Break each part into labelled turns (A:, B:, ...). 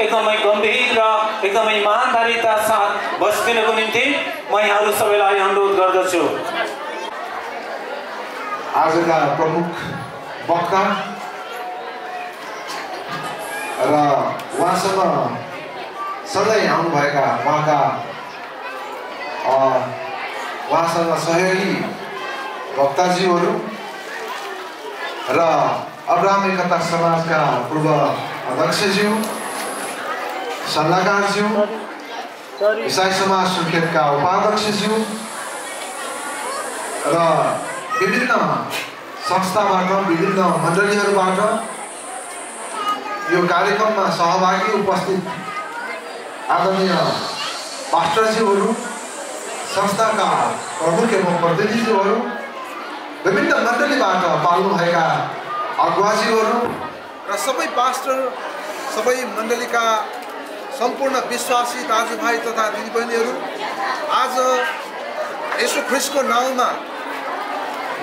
A: एकदमै गम्भीर र एकदमै इमानदारीका साथ बस्दिनको निम्ति म यहाँहरु सबैलाई अनुरोध गर्दछु।
B: आजका प्रमुख वक्ता र उहाँसँग सधैँ आउनुभएका उहाँसँग सहयोगी वक्ताज्यूहरू र अब्राहम एकता समाजका पूर्व अध्यक्षज्यू, सल्लाहकारज्यू, इसाई समाज सुर्खेतका उपाध्यक्षज्यू र विभिन्न संस्थाबाट, विभिन्न मण्डलीहरूबाट यो कार्यक्रममा सहभागी उपस्थित आदरणीय पास्टरज्यूहरू, संस्थाका प्रमुख एवं प्रतिनिधिज्यूहरू, विभिन्न मण्डलीबाट पाल्नुभएका अगुवाज्यूहरू र सबै पास्टर, सबै मण्डलीका सम्पूर्ण विश्वासी दाजुभाइ तथा दिदीबहिनीहरू, आज येशू ख्रीष्टको नाउँमा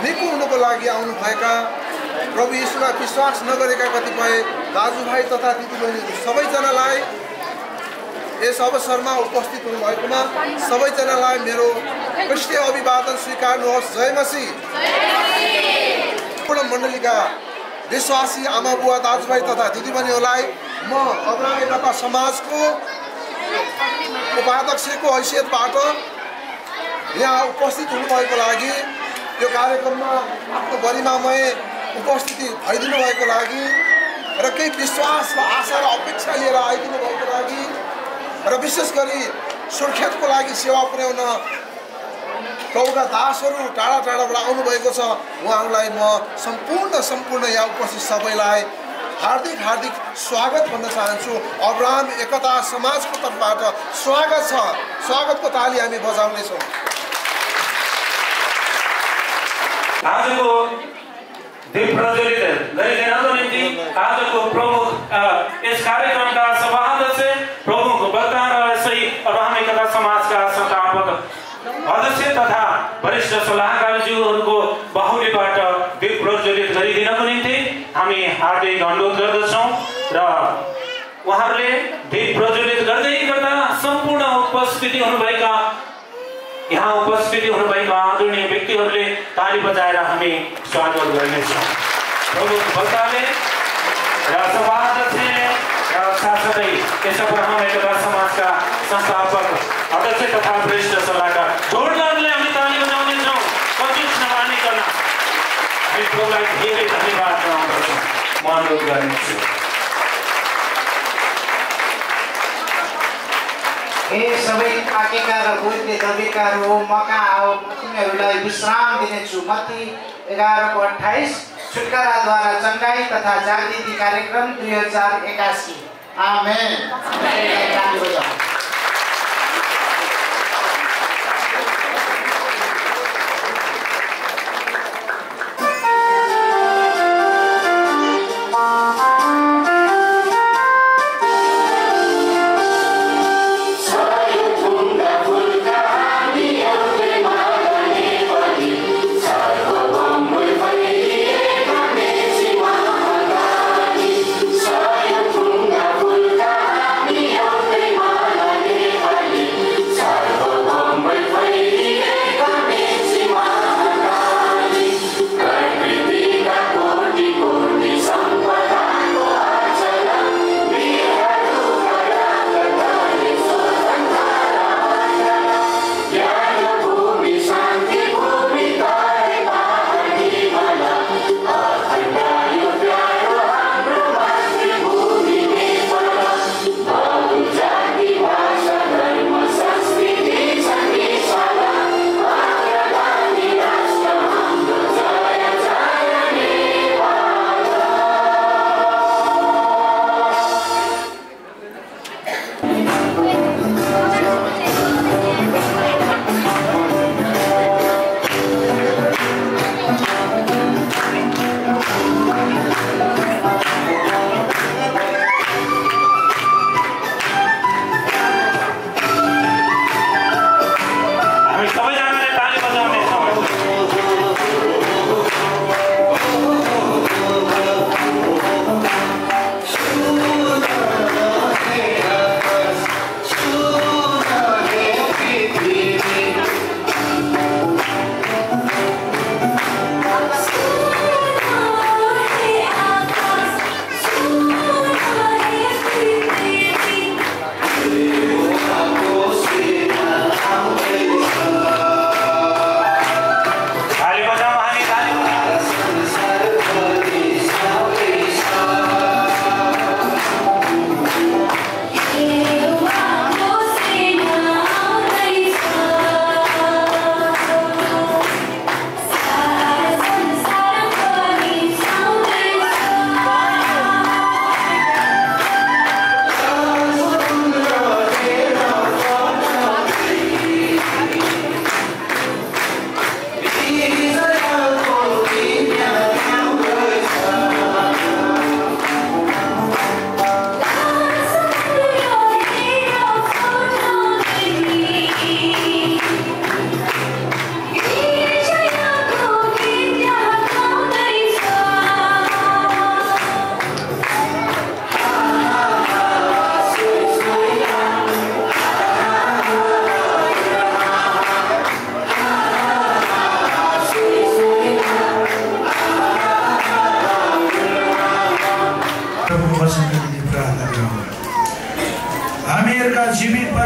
B: निको हुनुको लागि आउनुभएका प्रभु येशूलाई विश्वास नगरेका कतिपय दाजुभाइ तथा दिदीबहिनीहरू सबैजनालाई यस अवसरमा उपस्थित हुनुभएकोमा सबैजनालाई मेरो ख्रीष्टीय अभिवादन स्वीकार्नुहोस्। जय मसीह। पूर्ण मण्डलीका विश्वासी आमा बुवा दाजुभाइ तथा दिदीबहिनीहरूलाई म अब्राहम एकता समाजको उपाध्यक्षको हैसियतबाट यहाँ उपस्थित हुनुभएको लागि, यो कार्यक्रममा आफ्नो गरिमामय उपस्थिति भइदिनु भएको लागि र केही विश्वास र आशा र अपेक्षा लिएर आइदिनु भएको लागि र विशेष गरी सुर्खेतको लागि सेवा पुर्याउन प्रभुका दासहरू टाढा टाढाबाट आउनुभएको छ, उहाँहरूलाई म सम्पूर्ण यहाँ उपस्थित सबैलाई हार्दिक स्वागत भन्न चाहन्छु। अब्राहम एकता समाजको तर्फबाट स्वागत छ। स्वागतको ताली हामी बजाउनेछौँ।
A: आजको दीप प्रज्वलित गरिदिनको निम्ति आजको प्रमुख यस कार्यक्रमका सभाध्यक्ष, प्रमुख वक्ता र सही अब्राहम एकता समाजका संस्थापक अध्यक्ष तथा वरिष्ठ सल्लाहकारज्यूहरूको बाहुलीबाट दीप प्रज्वलित गरिदिनको निम्ति हामी हार्दिक अनुरोध गर्दछौँ र उहाँहरूले दीप प्रज्वलित गर्दै गर्दा सम्पूर्ण यहाँ उपस्थित हुनुभएका आदरणीय व्यक्तिहरूले ताली बजाएर हामी स्वागत गर्नेछौँ। प्रमुख वक्ताले र सभाध्यक्षले र साथसाथै यस अब्राहम एकता समाजका संस्थापक अध्यक्ष तथा वरिष्ठ सल्लाहकार जोडदारले हामी ताली बजाउनेछौँ। कतिस नमानिकन हामी प्रभुलाई धेरै धन्यवाद जनाउँदछौँ। म अनुरोध गर्नेछु।
C: हे सबै पाकेका र बुझ्ने दबेकाहरू हो, म कहाँ आओ, तिनीहरूलाई विश्राम दिनेछु। मत्ती 11:28 छुटकाराद्वारा चङ्गाई तथा जागृति कार्यक्रम 2081। आमेन।
D: Saya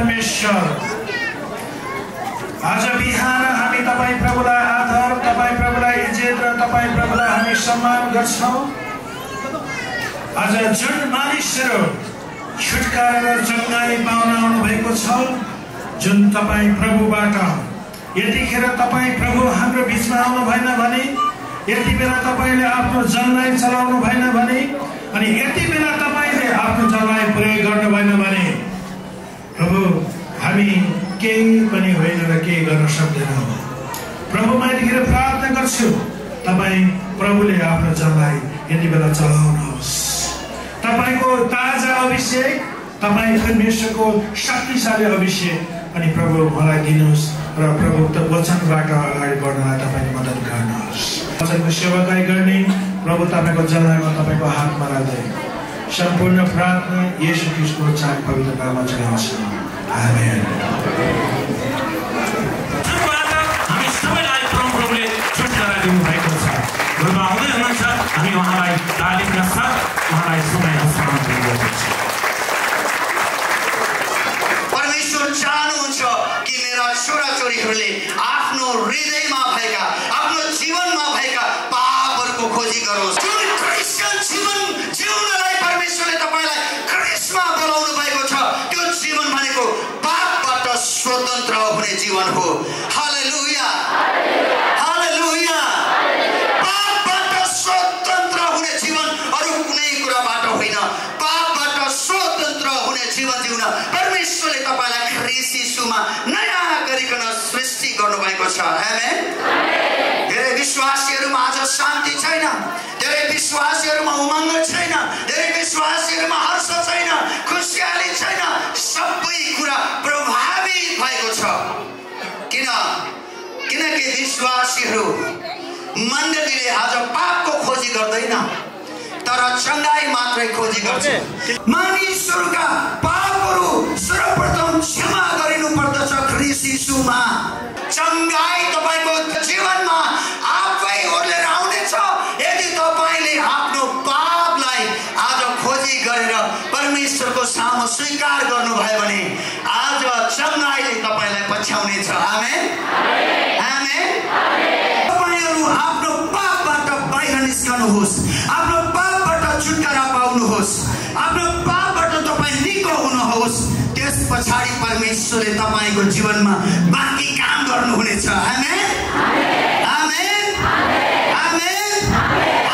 D: परमेश्वर, आज बिहान हामी तपाईँ प्रभुलाई आदर, तपाईँ प्रभुलाई इज्जत र तपाईँ प्रभुलाई हामी सम्मान गर्छौँ। आज जुन मानिसहरू छुटकारा र चङ्गाई पाउन आउनु भएको छ, जुन तपाईँ प्रभुबाट, यतिखेर तपाईँ प्रभु हाम्रो बिचमा आउनु भएन भने, यति बेला तपाईँले आफ्नो जनलाई चलाउनु भएन भने, अनि यति बेला तपाईँले आफ्नो जनलाई प्रयोग गर्नु भएन भने, प्रभु हामी केही पनि होइन र केही गर्न सक्दैनौँ। प्रभु म यतिखेर प्रार्थना गर्छु, तपाईँ प्रभुले आफ्नो जनलाई यति बेला चलाउनुहोस्। तपाईँको ताजा अभिषेक, तपाईँ परमेश्वरको शक्तिशाली अभिषेक अनि प्रभु मलाई दिनुहोस् र प्रभु त वचनबाट अगाडि बढ्नलाई तपाईँले मद्दत गर्नुहोस्। वचनको सेवाकाई गर्ने प्रभु तपाईँको जनलाई तपाईँको हातमा राख्दै सम्पूर्ण प्रार्थना येशू ख्रीष्टको चार पवित्र नाममा चढाउँछु। आमेन।
A: हामी सबैलाई प्रभुले छुटकारा दिनुभएको छ। घरमा आउँदै हुनुहुन्छ, हामी उहाँलाई तालिमका साथ उहाँलाई समय हस्तान्तरण गरिरहेको छ।
E: परमेश्वर चाहनुहुन्छ कि मेरा छोराछोरीहरूले आफ्नो हृदयमा भएका, आफ्नो जीवनमा भएका पापहरूको खोजी गरोस्। जुन क्रिस्चियन जीवन जिउनलाई परमेश्वरले तपाईँलाई क्रिस्टमा बोलाउनु भएको छ, त्यो जीवन भनेको पापबाट स्वतन्त्र हुने जीवन हो। हालेलुया, हालेलुया। पापबाट स्वतन्त्र हुने जीवन अरू कुनै कुराबाट होइन, पापबाट स्वतन्त्र हुने जीवन जिउन परमेश्वरले तपाईँलाई ख्रीष्ट येशूमा नयाँ गरिकन सृष्टि गर्नुभएको छ। आमेन। धेरै विश्वासीहरूमा आज शान्ति छैन, धेरै विश्वासीहरूमा उमङ्ग छैन, धेरै विश्वासीहरूमा हर्ष छैन, खुसियाली छैन, सबै कुरा प्रभावित भएको छ। किनकि विश्वासीहरू मण्डलीले आज पापको खोजी गर्दैन, तर चङ्गाई मात्रै खोजी गर्छ। मानिसहरूका पापहरू सर्वप्रथम क्षमा गरिनु पर्दछ ख्रीष्ट येशूमा। चङ्गाई तपाईँको जीवनमा आफै ओर्लेर आउनेछ यदि तपाईँले आफ्नो पापलाई आज खोजी गरेर परमेश्वरको सामु स्वीकार गर्नुभयो भने आज चङ्गाईले तपाईँलाई पछ्याउनेछ। आमेन, आमेन। तपाईँहरू आफ्नो पापबाट बाहिर निस्कनुहोस्, आफ्नो पापबाट छुटकारा पाउनुहोस्, आफ्नो पापबाट तपाईँ निको हुनुहोस्। त्यस पछाडि परमेश्वरले तपाईँको जीवनमा बाँकी काम गर्नुहुनेछ। आमेन, आमेन, आमेन।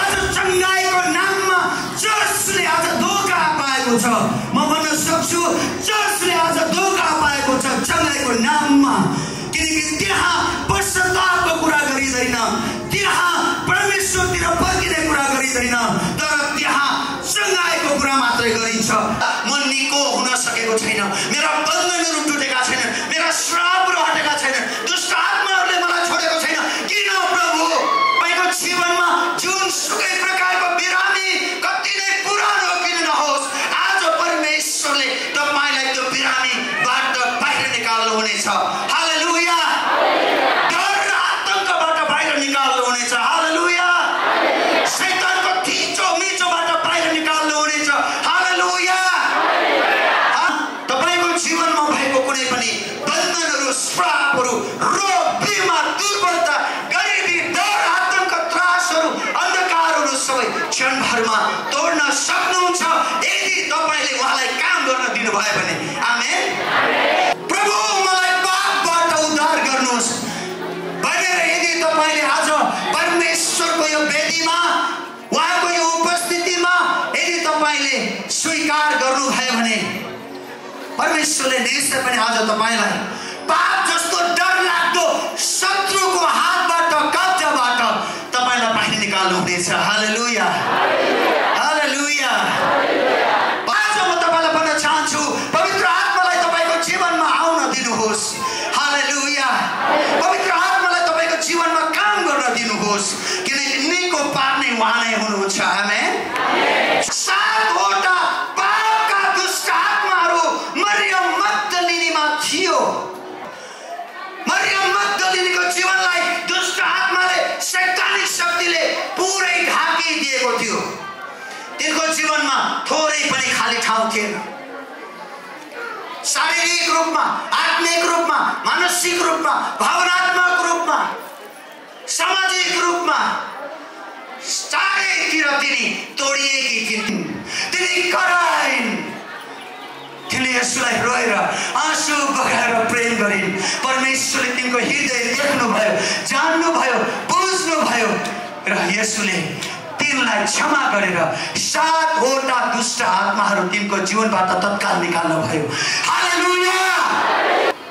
E: आज चङ्गाईको नाममा जसले आज धोका पाएको छ, म भन्न सक्छु जसले आज धोका पाएको छ चङ्गाईको नाममा, किनकि त्यहाँ पश्चातापको कुरा गरिँदैन, त्यहाँ परमेश्वरतिर फर्किने कुरा गरिँदैन, तर त्यहाँ चङ्गाईको कुरा मात्रै गरिन्छ। म निको हुन सकेको छैन, मेरा बन्धनहरू टुटेका छैनन्, मेरा श्रापहरू हटेका छैनन्, दुष्ट आत्माहरूले मलाई छोडेको छैन। किन प्रभु तपाईँको जीवनमा जुनसुकै प्रकारको बिरामी कति नै पुरानो किन नहोस्, आज परमेश्वरले तपाईँलाई त्यो बिरामीबाट बाहिर निकाल्नुहुनेछ। हालेलुया। डर र आतङ्कबाट बाहिर निकाल्नुहुनेछ। हालेलुया। शैतानको थिचो मिचोबाट बाहिर निकाल्नुहुनेछ। हालेलुया। तपाईँको जीवनमा भएको कुनै पनि बन्धनहरू, श्रापहरू, रोग, बिमार, दुर्बलता, गरिबी, डर, आतङ्क, त्रासहरू, अन्धकारहरू सबै क्षणभरमा तोड्न सक्नुहुन्छ यदि तपाईँले उहाँलाई काम गर्न दिनुभयो भने। आमेन। प्रभु मलाई पापबाट उद्धार गर्नुहोस् भनेर यदि तपाईँले आज परमेश्वरको यो वेदीमा, उहाँको यो उपस्थितिमा यदि तपाईँले स्वीकार गर्नुभयो भने परमेश्वरले निश्चय पनि आज तपाईँलाई पाप जस्तो डरलाग्दो शत्रुको हातबाट, कब्जाबाट तपाईँलाई बाहिर निकाल्नुहुनेछ। हालेलुया, हालेलुया। आज म तपाईँलाई भन्न चाहन्छु पवित्र आत्मालाई तपाईँको जीवनमा आउन दिनुहोस्। हालेलुया। पवित्र आत्मालाई तपाईँको जीवनमा काम गर्न दिनुहोस्, किनकि निको पार्ने उहाँ नै हुनुहुन्छ। आमेन। 7वटा पापका दुष्ट आत्माहरू मरियम मग्दलिनीमा थियो। मरियम मग्दलिनीको जीवनलाई दुष्ट आत्माले, शैतानिक शक्तिले पुरै ढाकिदिएको थियो। तिनको जीवनमा थोरै पनि खाली ठाउँ थिएन। शारीरिक रूपमा, आत्मिक रूपमा, मानसिक रूपमा, भावनात्मक रूपमा, सामाजिक रूपमा चारैतिर तिनी तोडिएकी थिइन्। तिनी कराइन्। तिनले यसलाई रोएर आँसु बगाएर प्रेम गरिन्। परमेश्वरले तिनको हृदय देख्नुभयो, जान्नुभयो, बुझ्नुभयो र यसुले तिनलाई क्षमा गरेर 7वटा दुष्ट आत्माहरू तिनको जीवनबाट तत्काल निकाल्नु भयो। हालेलुया।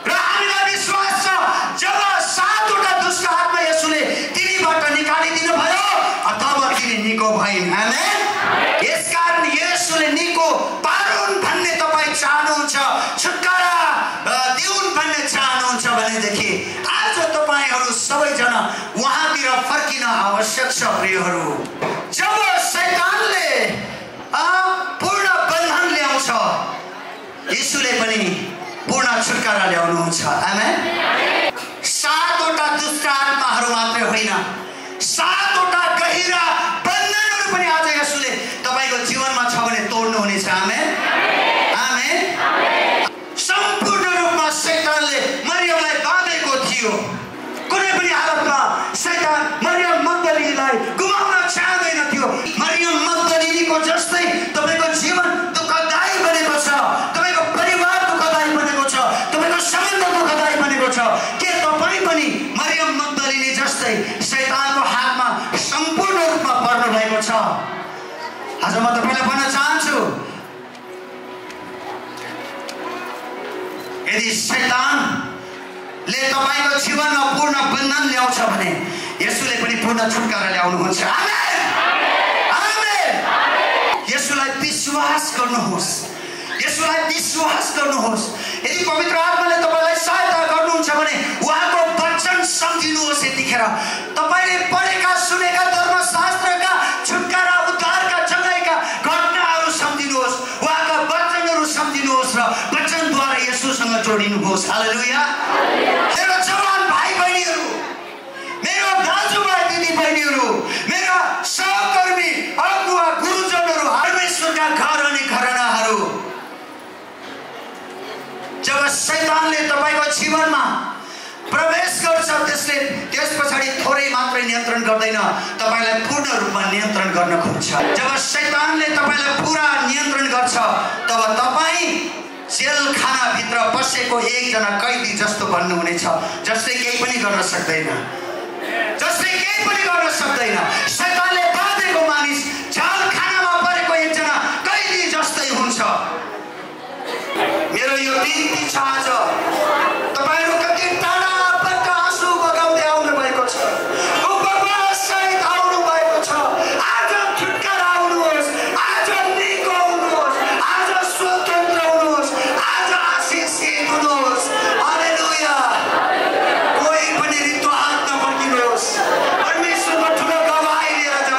E: र हामीलाई विश्वास छ जब 7वटा दुष्ट आत्मा यसुले तिनीबाट निकालिदिनु भयो तब तिनी निको भइन्। आमेन। यसकारण यसुले निको पारुन् भन्ने तपाईँ चाहनुहुन्छ, छुटकारा दिउन् भन्ने चाहनुहुन्छ भनेदेखि आज तपाईँहरू सबैजना उहाँतिर फर्किन आवश्यक छ। प्रियहरू, जब शैतानले पूर्ण बन्धन ल्याउँछ यीशुले पनि पूर्ण छुटकारा ल्याउनुहुन्छ। आमेन। 7वटा दुष्ट आत्माहरू मात्रै होइन, 7वटा गहिरा बन्धनहरू पनि आज यीशुले तपाईको जीवनमा छ भने तोड्नुहुनेछ। आमेन। आमेन। सम्पूर्ण रूपमा शैतानले मरियमलाई बाँधेको थियो। कुनै पनि हालतमा शैतान मरियम मग्दलिनीलाई गुमाउन चाहदैन थियो। मरियम मग्दलिनीको जस्तै तपाईको जीवन दुःखदायी बनेको छ, तपाईको परिवार दुःखदायी बनेको छ, तपाईको सम्बन्ध दुःखदायी बनेको छ। के तपाईँ पनि मरियम मग्दलिनी जस्तै शैतानको हातमा सम्पूर्ण रूपमा पर्नु भएको छ? आज म तपाईलाई भन्न चाहन्छु, यदि शैतानले तपाईको जीवनमा पूर्ण बन्धन ल्याउँछ भने यसुले पनि पूर्ण छुटकारा ल्याउनुहुन्छ। आमेन। आमेन। यसुलाई विश्वास गर्नुहोस्, यसुलाई विश्वास गर्नुहोस्। यदि पवित्र आत्माले तपाईलाई सहायता गर्नुहुन्छ भने उहाँको वचन सम्झिनुहोस्। यतिखेर तपाईले पढेका सुनेका धर्मशास्त्रका छुटकारा उद्धारका चङ्गाइका घटनाहरू सम्झिनुहोस्, उहाँका वचनहरू सम्झिनुहोस् र वचनद्वारा यसुसँग जोडिनुहोस्। हालेलुया। मेरो जवान भाइ बहिनीहरू, मेरो दाजुभाइ दिदी बहिनीहरू, मेरा सहकर्मी अगुवा गुरुजनहरू, परमेश्वरका घर अनि घरानाहरू, जब शैतानले तपाईको जीवनमा प्रवेश गर्छ त्यस पछाडि थोरै मात्रै नियन्त्रण गर्दैन, तपाईलाई पूर्ण रूपमा नियन्त्रण गर्न खोज्छ। जब शैतानले तपाईलाई पुरा नियन्त्रण गर्छ तब तपाईँ जेलखानाभित्र बसेको एकजना कैदी जस्तो बन्नुहुनेछ, जसले केही पनि गर्न सक्दैन, जसले केही पनि गर्न सक्दैन। शैतानले बाँधेको मानिस जेलखानामा परेको एकजना कैदी जस्तै हुन्छ। मेरो यो बिन्ती छ, आज तपाईहरु कति टाढाबाट आँसु बगाउँदै आउनु भएको छ, उपवास सहित आउनु भएको छ। आज छुटकारा आउनुहोस्, आज निको हुनुहोस्, आज स्वतन्त्र हुनुहोस्, आज आशिषित हुनुहोस्। हालेलुया। कोही पनि रित्तो हात नफर्किनुहोस्। परमेश्वरको ठुलो गवाही लिएर जानुहोस्।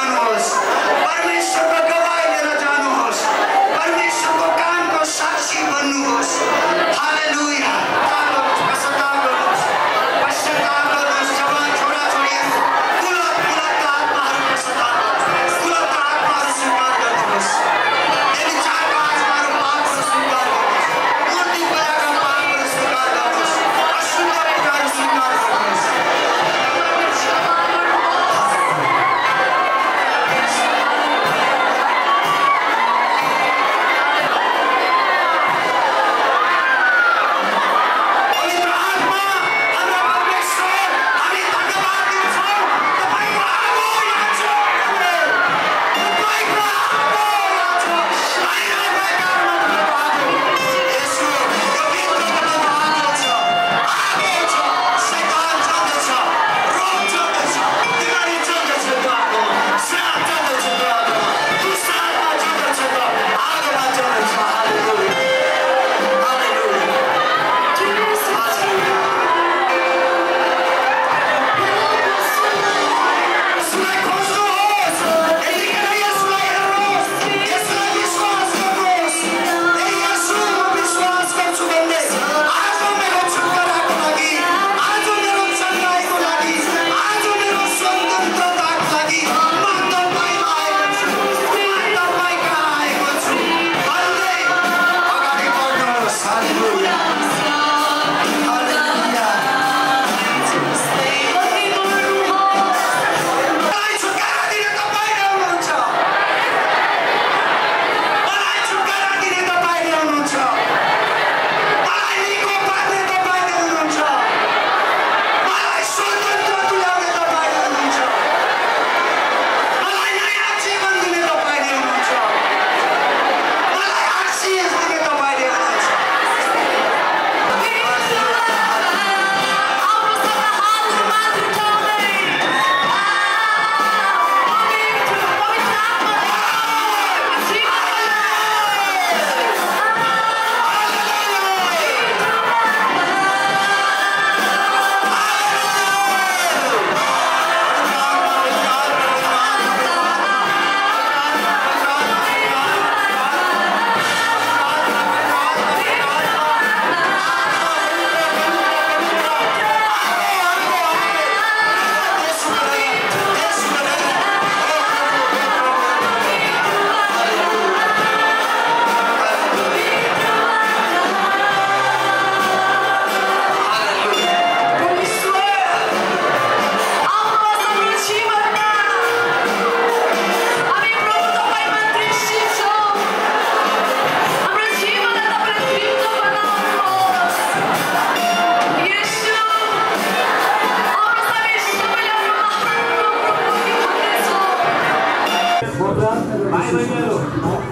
C: भाइ बहिनीहरू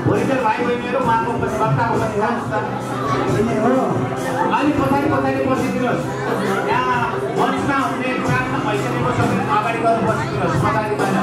C: भोलिन्टियर भाइ बहिनीहरू माको वक्ताको पनि अलिक पछाडि बसिदिनुहोस्। यहाँ मञ्चमा हुने प्रार्थना भइसकेको छ भने अगाडि गर्नु बसिदिनुहोस् पछाडि बाहिर।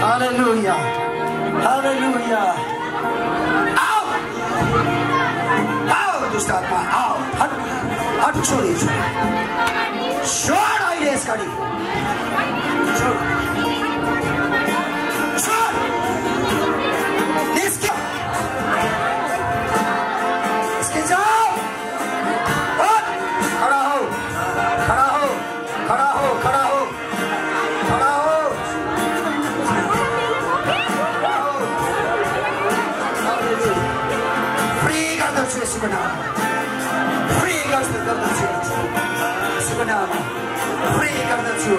F: Hallelujah. Hallelujah. दुष्ट आत्मा आओ हट हट छोडी छोड अहिले यस घडी छोड छोड निस्क्यो जाओ खड़ा हो खड़ा हो खड़ा हो खड़ा हो खड़ा हो फ्री गर्दछु यसको नाम फ्री गर्दछु यसको नाम फ्री गर्दछु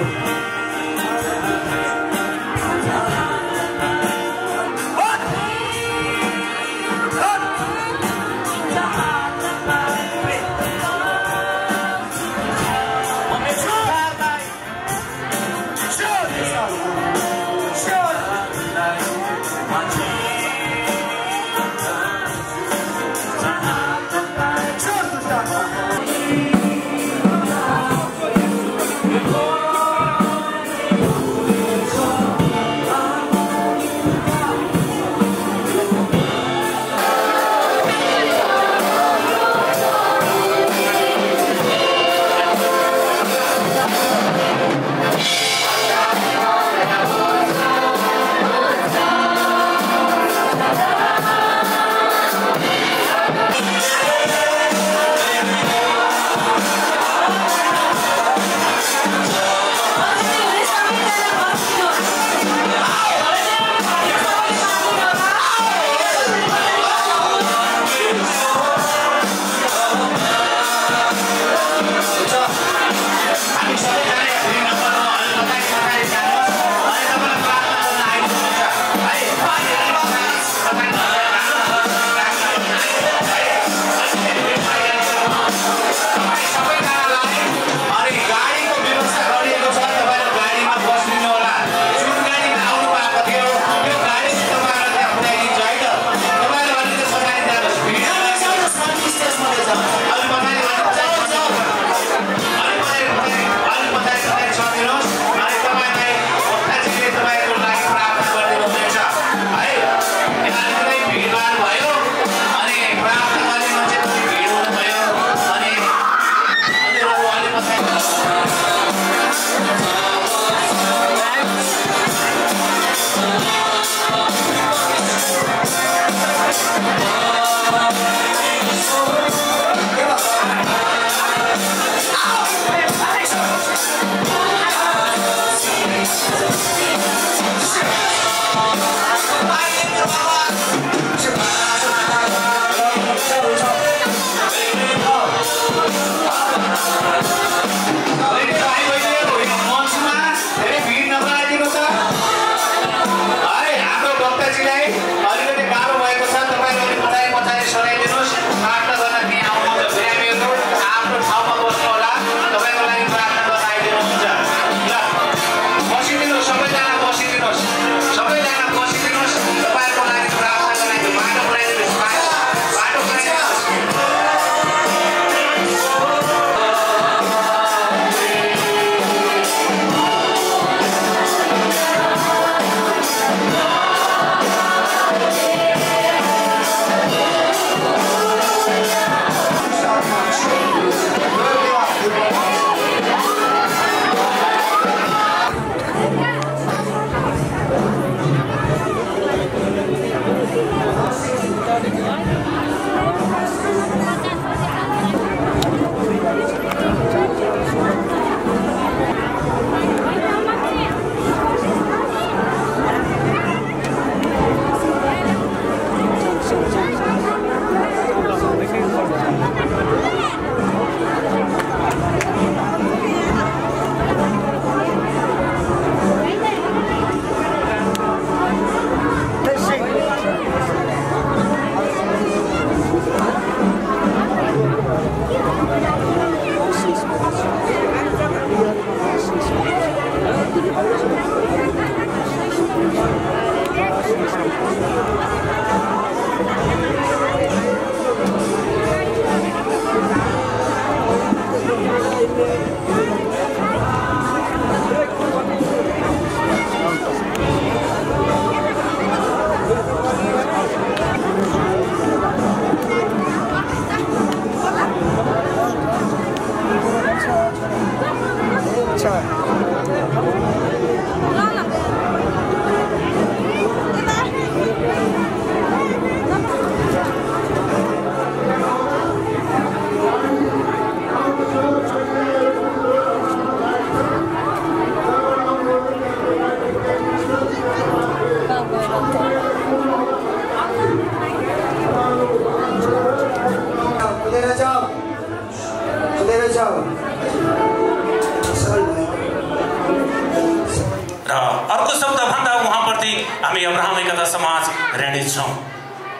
A: समाज ऋणी छौँ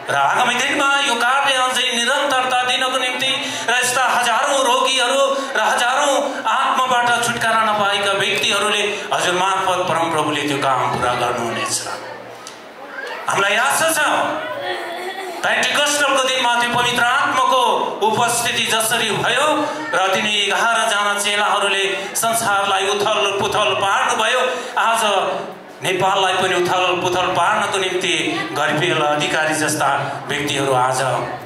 A: र आगामी दिनमा यो कार्य अझै निरन्तरता दिनको निम्ति र यस्ता हजारौँ रोगीहरू र हजारौँ आत्माबाट छुटकारा नपाएका व्यक्तिहरूले हजुर मार्फत परमप्रभुले त्यो काम पुरा गर्नुहुनेछ। हामीलाई आशा छ पेन्टिकस्टलको दिनमा त्यो पवित्र आत्माको उपस्थिति जसरी भयो र तिनी 11 जना चेलाहरूले संसारलाई उथल पुथल पार्नुभयो, आज नेपाललाई पनि उथल पुथल पार्नको निम्ति गरिबेल अधिकारी जस्ता व्यक्तिहरू आज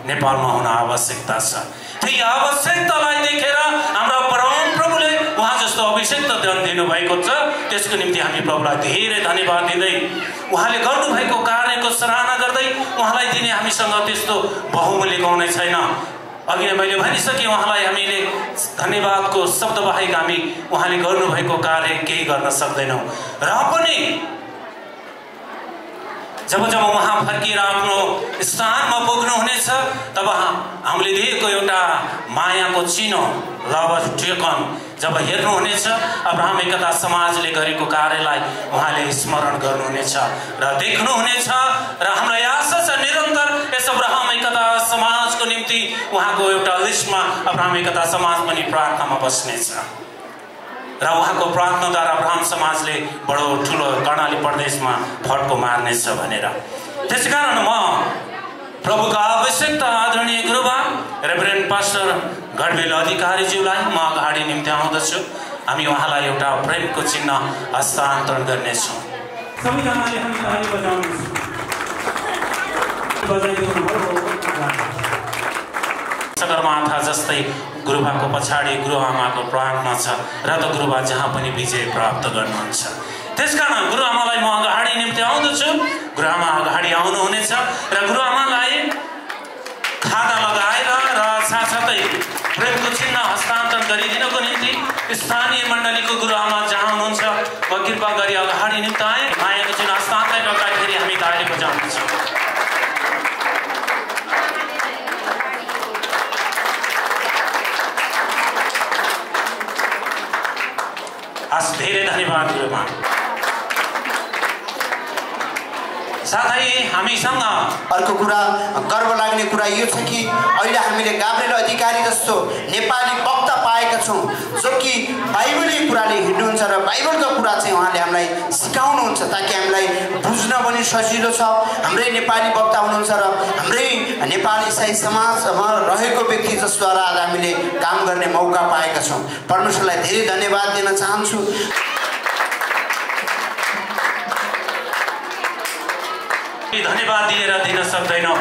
A: नेपालमा हुन आवश्यकता छ। त्यही आवश्यकतालाई देखेर हाम्रा परमप्रभुले उहाँ जस्तो अभिषेक दान दिनुभएको छ। त्यसको निम्ति हामी प्रभुलाई धेरै धन्यवाद दिँदै उहाँले गर्नुभएको कार्यको सराहना गर्दै उहाँलाई दिने हामीसँग त्यस्तो बहुमूल्य गाउने छैन। अघि नै मैले भनिसकेँ, उहाँलाई हामीले धन्यवादको शब्द बाहेक हामी उहाँले गर्नुभएको कार्य केही गर्न सक्दैनौँ। र पनि जब जब उहाँ फर्किएर आफ्नो स्थानमा पुग्नुहुनेछ तब हामीले दिएको एउटा मायाको चिनो लभ टेकन जब हेर्नुहुनेछ, अब्राहम एकता समाजले गरेको कार्यलाई उहाँले स्मरण गर्नुहुनेछ र देख्नुहुनेछ र हामीलाई आशा छ निरन्तर यस अब्राहम एकता समाजको निम्ति उहाँको एउटा लिस्टमा अब्राहम एकता समाज पनि प्रार्थनामा बस्नेछ र उहाँको प्रार्थनाद्वारा अब्राहम समाजले बडो ठुलो कर्णाली प्रदेशमा फड्को मार्नेछ भनेर। त्यसकारण म प्रभुका आवश्यकता आदरणीय गुरुबा रेभरेन्ड पास्टर गडबेल अधिकारीज्यूलाई म अगाडि निम्ति आउँदछु। हामी उहाँलाई एउटा प्रेमको चिन्ह हस्तान्तरण गर्नेछौँ।
G: सबैजनाले हामी ताली बजाउनेछौँ।
A: सगरमाथा जस्तै गुरुबाको पछाडि गुरुआमाको प्रार्थना छ र त गुरुबा जहाँ पनि विजय प्राप्त गर्नुहुन्छ। त्यसकारण गुरुआमालाई म अगाडि निम्ति आउँदछु। गुरुआमा अगाडि आउनुहुनेछ र गुरुआमालाई खादा लगाएर र साथसाथै प्रेमको चिन्ह हस्तान्तरण गरिदिनको निम्ति स्थानीय मण्डलीको गुरुआमा जहाँ हुनुहुन्छ म कृपा गरी अगाडि निम्ति आएँ। मायाको चिन्ह हस्तान्तरण गर्दाखेरि हामी ताली बजाउनेछौँ। धेरै धन्यवाद गुरुमा। साथै हामीसँग
E: अर्को कुरा गर्व लाग्ने कुरा यो छ कि अहिले हामीले गाब्रिएल अधिकारी जस्तो नेपाली वक्ता पाएका छौँ जो कि बाइबलले कुराले हिँड्नुहुन्छ र बाइबलको कुरा चाहिँ उहाँले हामीलाई सिकाउनुहुन्छ ताकि हामीलाई बुझ्न पनि सजिलो छ। हाम्रै नेपाली वक्ता हुनुहुन्छ र हाम्रै नेपाली इसाई समाजमा रहेको व्यक्ति जसद्वारा आज हामीले काम गर्ने मौका पाएका छौँ। परमेश्वरलाई धेरै धन्यवाद दिन चाहन्छु।
A: धन्यवाद दिएर दिन सक्दैनौँ,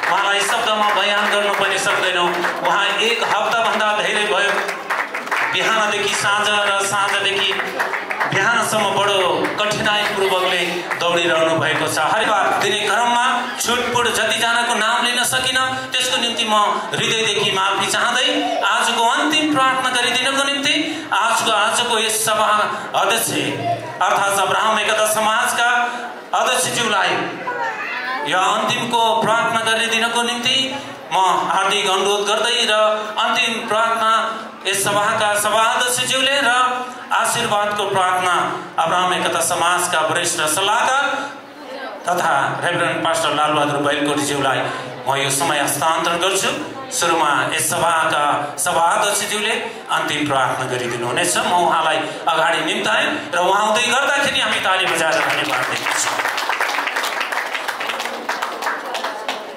A: उहाँलाई शब्दमा बयान गर्न पनि सक्दैनौँ। उहाँ एक हप्ताभन्दा धेरै भयो बिहानदेखि साँझ र साँझदेखि बिहानसम्म बडो कठिनाइपूर्वकले दौडिरहनु भएको छ। हरिबार दिने क्रममा छुटपुट जतिजनाको नाम लिन सकिनँ त्यसको निम्ति म हृदयदेखि माफी चाहँदै आजको अन्तिम प्रार्थना गरिदिनको निम्ति आजको यस सभा अध्यक्ष अर्थात् अब्राहम एकता समाजका अध्यक्षज्यूलाई यो अन्तिमको प्रार्थना गरिदिनको निम्ति म हार्दिक अनुरोध गर्दै र अन्तिम प्रार्थना यस सभाका सभाध्यक्षज्यूले र आशीर्वादको प्रार्थना अब्राहम एकता समाजका वरिष्ठ सल्लाहकार तथा रेभरेन्ड पास्टर लालबहादुर बैलकोटीज्यूलाई म यो समय हस्तान्तरण गर्छु। सुरुमा यस सभाका सभाध्यक्षज्यूले अन्तिम प्रार्थना गरिदिनुहुनेछ। म उहाँलाई अगाडि निम्ताएँ र उहाँ आउँदै गर्दाखेरि हामी ताली बजाएर धन्यवाद दिन्छौँ।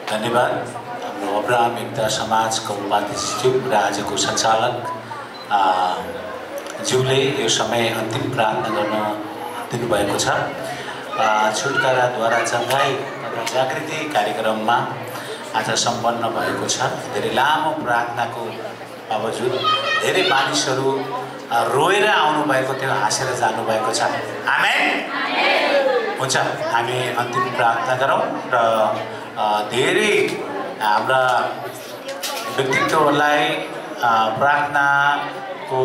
H: धन्यवाद। हाम्रो अब्राहम एकता समाजको उपाध्यक्षज्यू र आजको सञ्चालक ज्यूले यो समय अन्तिम प्रार्थना गर्न दिनुभएको छ। छुटकाराद्वारा चङ्गाई तथा जागृति कार्यक्रममा आज सम्पन्न भएको छ। धेरै लामो प्रार्थनाको बावजुद धेरै मानिसहरू रोएर आउनुभएको थियो, हाँसेर जानुभएको छ। आमेन। हुन्छ, हामी अन्तिम प्रार्थना गरौँ र धेरै हाम्रा व्यक्तित्वलाई प्रार्थनाको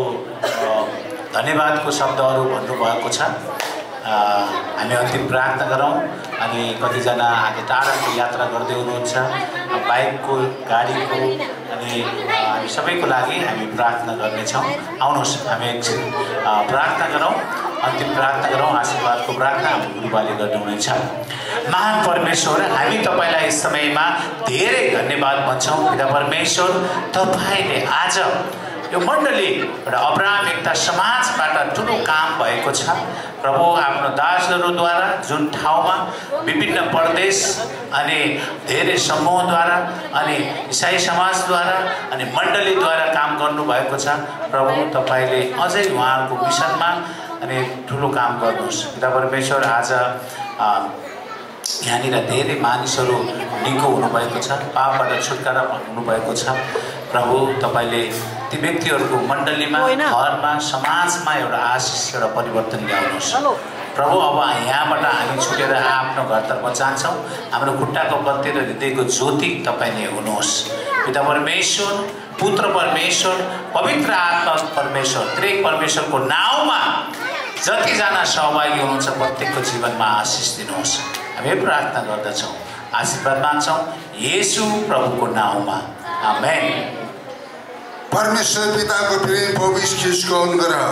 H: धन्यवादको शब्दहरू भन्नुभएको छ। हामी अन्तिम प्रार्थना गरौँ। अनि कतिजना आज टाढाको यात्रा गर्दै हुनुहुन्छ, बाइकको गाडीको, अनि हामी सबैको लागि हामी प्रार्थना गर्नेछौँ। आउनुहोस् हामी एकछिन प्रार्थना गरौँ अन्तिम प्रार्थना गरौँ। आशीर्वादको प्रार्थना हाम्रो गुरुबाले गर्नुहुनेछ। महान परमेश्वर, हामी तपाईँलाई यस समयमा धेरै धन्यवाद भन्छौँ। पिता परमेश्वर, तपाईँले आज यो मण्डली एउटा अब्राहम एकता समाजबाट ठुलो काम भएको छ प्रभु। आफ्नो दासहरूद्वारा जुन ठाउँमा विभिन्न प्रदेश अनि धेरै समूहद्वारा अनि इसाई समाजद्वारा अनि मण्डलीद्वारा काम गर्नुभएको छ प्रभु, तपाईँले अझै उहाँहरूको मिसनमा अनि ठुलो काम गर्नुहोस्। पिता परमेश्वर, आज यहाँनिर धेरै मानिसहरू निको हुनुभएको छ, पापबाट छुटकारा हुनुभएको छ प्रभु। तपाईँले ती व्यक्तिहरूको मण्डलीमा, घरमा, समाजमा एउटा आशिष र परिवर्तन ल्याउनुहोस् प्रभु। अब यहाँबाट हामी छुटेर आफ्नो घरतर्फ जान्छौँ। हाम्रो खुट्टाको बत्ती र हृदयको ज्योति तपाईँले हुनुहोस्। पिता परमेश्वर, पुत्र परमेश्वर, पवित्र आत्मा परमेश्वर, त्रिएक परमेश्वरको नाउँमा जतिजना सहभागी हुनुहुन्छ प्रत्येकको जीवनमा आशिष दिनुहोस्। हामी प्रार्थना गर्दछौँ, आशीर्वाद माग्छौँ येशू प्रभुको नाउँमा, आमेन।
I: परमेश्वर पिताको प्रेम, पवित्र ख्रीष्टको अनुग्रह,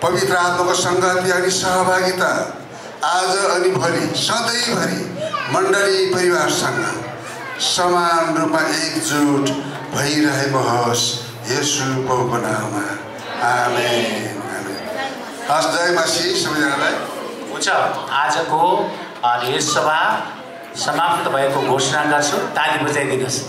I: पवित्र आत्माको सङ्गति अनि सहभागिता आज अनि भोलि सधैँभरि मण्डली परिवारसँग समान रूपमा एकजुट भइरहेको होस् येशू प्रभुको नाममा, आमेन। हस्, जय मसीह सबैजनालाई।
H: हुन्छ, आजको यस सभा समाप्त भएको घोषणा गर्छु। ताली बजाइदिनुहोस्।